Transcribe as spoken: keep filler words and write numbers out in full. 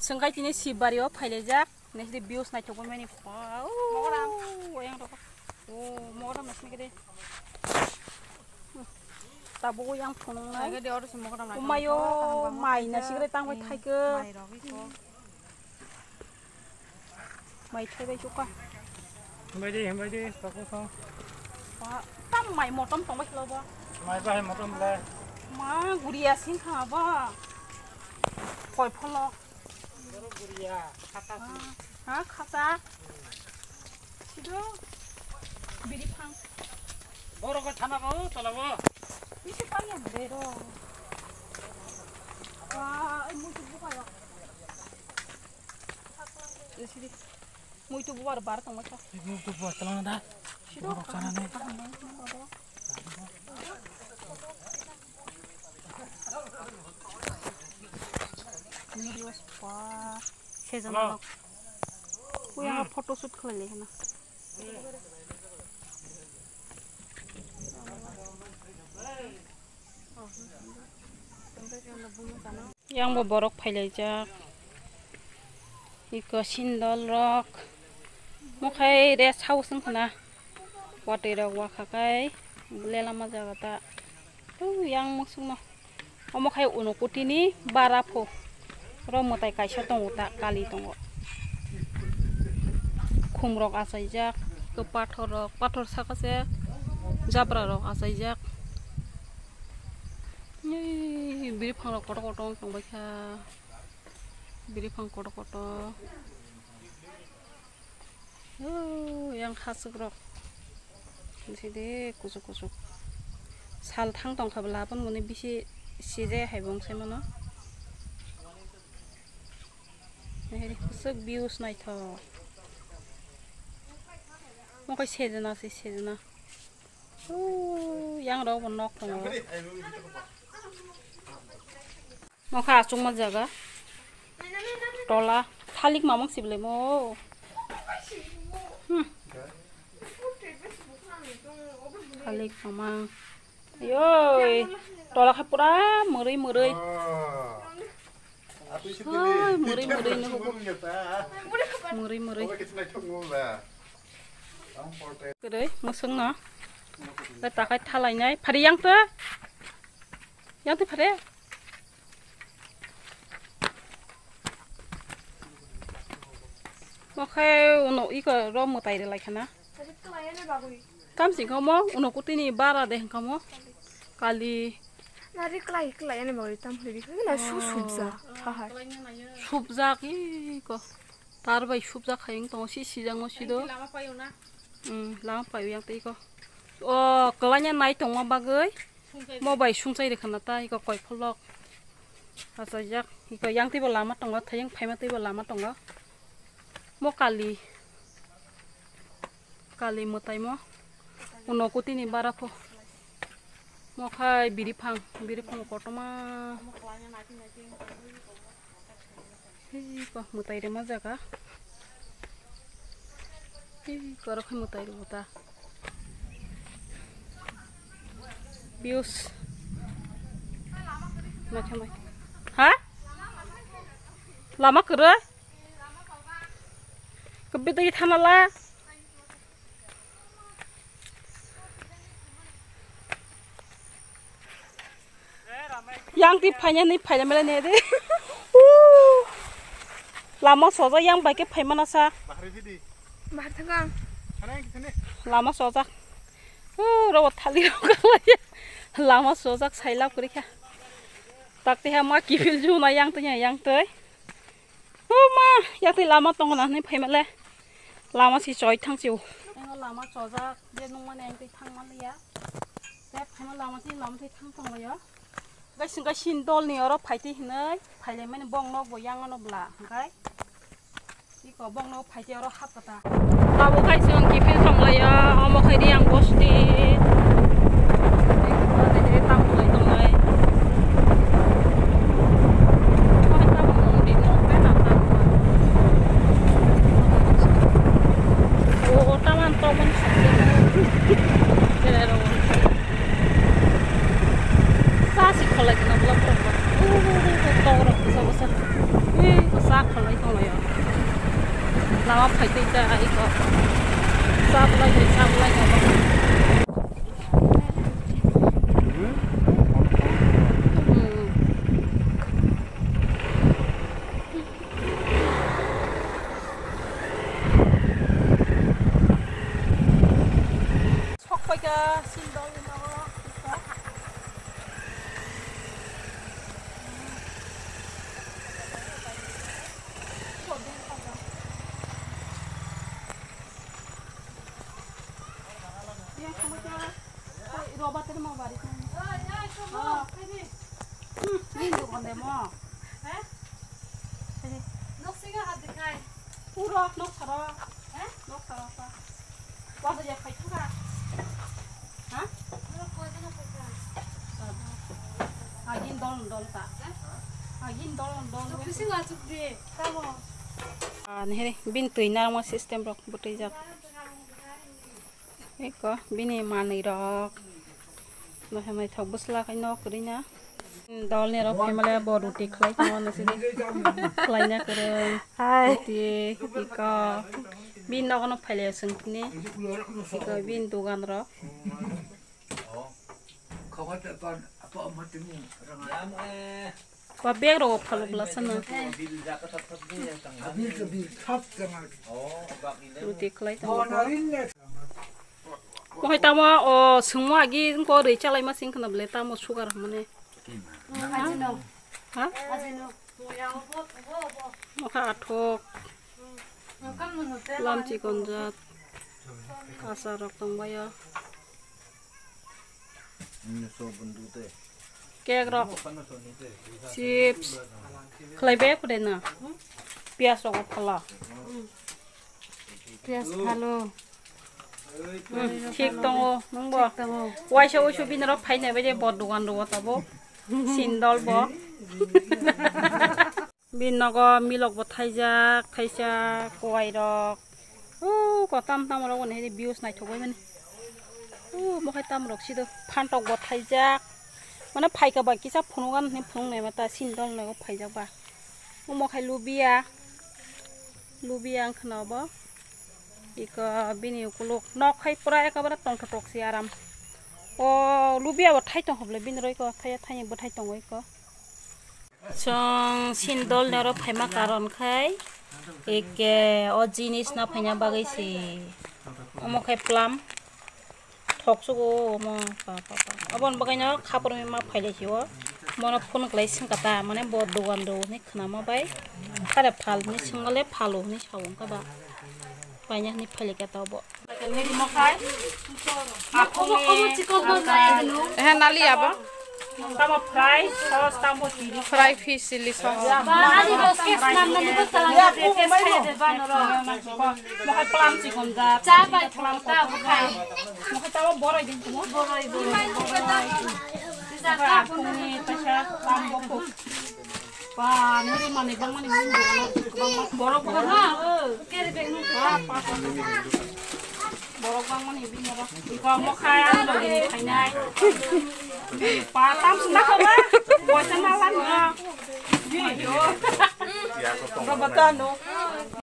Swngkai tini Sibari o phailaijak. Nesdi views naithok mani. Wow. Mogoram. Oyang rok. Oh, mogoram nasni kede. Tabuk yang phunung nai. Naikhe de oro se mogoram naithok. Umayo, kaham kaham mai khaijak. Nasikre tangbai thaikhe. Mai rok iko. Mai thaibai chuka. Hambai de, hambai de, toko song. Ba, tam mai motom tongbai khlo ba. Mai bahai motom le. Ma, guriya sing kha ba. Koi pholo. Guriya, khata si. Ha, khata. Sido. Biri phang. Borok khe thana ko, tola bo. Bisi phang ya, bero. Ba, ai, muitu buka ya. Sidi. Muitu bubar bar tongma kha. Muitu bubar tongma da. Sido. Borok sana ne. Sejana rok. Uya photo shoot khlai le hena. Yang bo borok phailaijak. Iko sindol rok. Mokhai rest house wngkha na. Watwi rok wakha kai. Lela ma jaga ta. Tu yang muksung no. Omo khai Unokoti ni bara pho. Oro mwtai kaisa tongo ta, kali tongo. Khum rok achaijak. Ko pathor rok, pathor saka se jabra rok achaijak. Ei, biri phang rok kotor kotor wng tong bai kha. Biri phang kotor kotor. Oh, yang khasuk rok. Sidi kuchuk kuchuk. Sal thang tong kha bwla, aboni muni bisi sije hai bo wng sai mano. Nahiri kuchuk views naithok. Mo kai sejana se sejana. Oh, yang rok bo nok tongo. Nokha achukma jaga. Tola. Thalik mamang sible mo. Hmm. Thalik mamang. Yoi. Tola khe pura murui murui. Hai, murui murui no hubu. Murui murui. Kwrwi, mwswk no. Takai thalainai. Phari yang to. Yang to phari. Okhai uno iko ro mwtai rwlai khana. Tamsing kamo Unokoti ni bara de hwnkamo. Kali. Nari klai klai ani bagwi tam hwri na su subja. Ha ha. Subjak iko. Tar bai subjak hai wng tongo si sijak mo sido. Lama payo na. Hmm, lama payo yang tei iko. O, kwlanya nai tongma bagwi. Mo bai sungchai rwkha na ta, iko koi pholok. Achaijak, iko yang teibo lama tongo, thayeng phaima teibo lama tongo. Mo kali, kali mwtai mo. Unokoti ni bara pho. Mo khai biri phang, biri phang kotorma. Hei, ko mwtai rema jaga. Hei, ko aro khe mwtai rw ta. Views. Naikha mai. Ha? Lama kwrwi? Kwbwi dagi thanala. Yang ti phanya ni phanya mele ne de. Uh. Lama soja yang bai ke phai mana sa. Bahar thang. Lama soja. Uh, ro thali ro kalai. Lama soja sai lap kuri kha. Tak te ha ma kifil ju na yang te yang te. O ma, yakti lama tongo na hinwi phaima le. Lama si choi thang si o. Ang lama chojak, je nung mani ang twi thang man liya. Te phaima lama twi, lama twi thang tong laio. Gai sing gai sin dol ni oro phai twi hinwi, phai lai mani bong nok bo yang ano bla, hwnkhe. Iko bong nok phai twi oro hap kata. Abo khai chwng kiphil thang laio, omo khai di ang bosti. Tamo lai tong lai. Khalai tonglaio. Lama phaitwi ta iko. Chaplai, chaplai. Sok paikha, sindol nogo. Puro nok saro. He? Nok saro pa. Wah, ya, phai thangka. Ha? Agin dol dol ta. Agin dol dol. Nok sing achuk de. Tamo. Ah, nehre bin twi narwkma system rok bwtwi jak. Eko bini manwi rok. Naithok bwsla khai nok kwrwi na. Dol ni rok phaimale bo ruti khlai tongma nw sidi. Khlai na kwrwng. Hai. Ruti iko. Bini nogo no phaile swng tini. Iko bini dugan rok. Ba bag rok phalok la sana. Ruti khlai tong. Mohai tamo o sungmo agi ko rei chalai ma sing khna ble tamo sugar mane. Ajino. Ha? Ajino. Mokha athok. Lamchi konjat. Asa rok tongbayo. Cake rok. Chips. Khlai be khude na. Pias rok phala. Pias phalo. Hmm, thik tongo, nungbo. Thik tongo. Waisa waisa bini rok phainai bai de bo dogan rogo tabo. Sindol bo. Bini nogo milok bo thaijak, thaisa kowai rok. O, kotam tam rok ni views naithok bai mani. O, mokhai tam rok sido phantok bo thaijak. Mane phaika bai kisa phunuk an hwnwi phunuk nai mata sindol nogo phaijak ba. Omo khai lubia. Lubia wngkha na obo. Iko bini ukuluk nok hai pura ekabare tongthok thok si aram. O lubia bo thai tong hoble bini roi ko thai thai bo thai tongo iko. Chwng sindol ni oro phaima karon khai eke o jinis na phaina bagwi se omo khai plum. Thok sugo omo, pa, pa, pa. Aboni bagwi no khapur ma phailai si o. Mono phone khlai singkha ta, mane bo dogan do hwnwi khwnama bai. Kare phal hwnwi swngmale phalo hwnwi sao wngkha ba. Paina hwnwi phailai kha ta obo. He nali abo. Tamo fry, sauce tamo chili. Fry fish chili sauce. Ba, ani rok case nam nani bo talang. Case khai de ba noro. Mohai plum chikon jat. Cha bai plum ta bo khai. Mohai tamo borai din tumo. Borai, borai. Ni taisa plum bo ko. Ba, nuri mani bang mani bang mani. Borok borok ha. Kere beng. Ba, pa. Borok bang mani bini oro. Iko mo khai ang logi ni khainai. Pa tam sna ko ba. Poisa na lan na. Ayo. Ro bata no.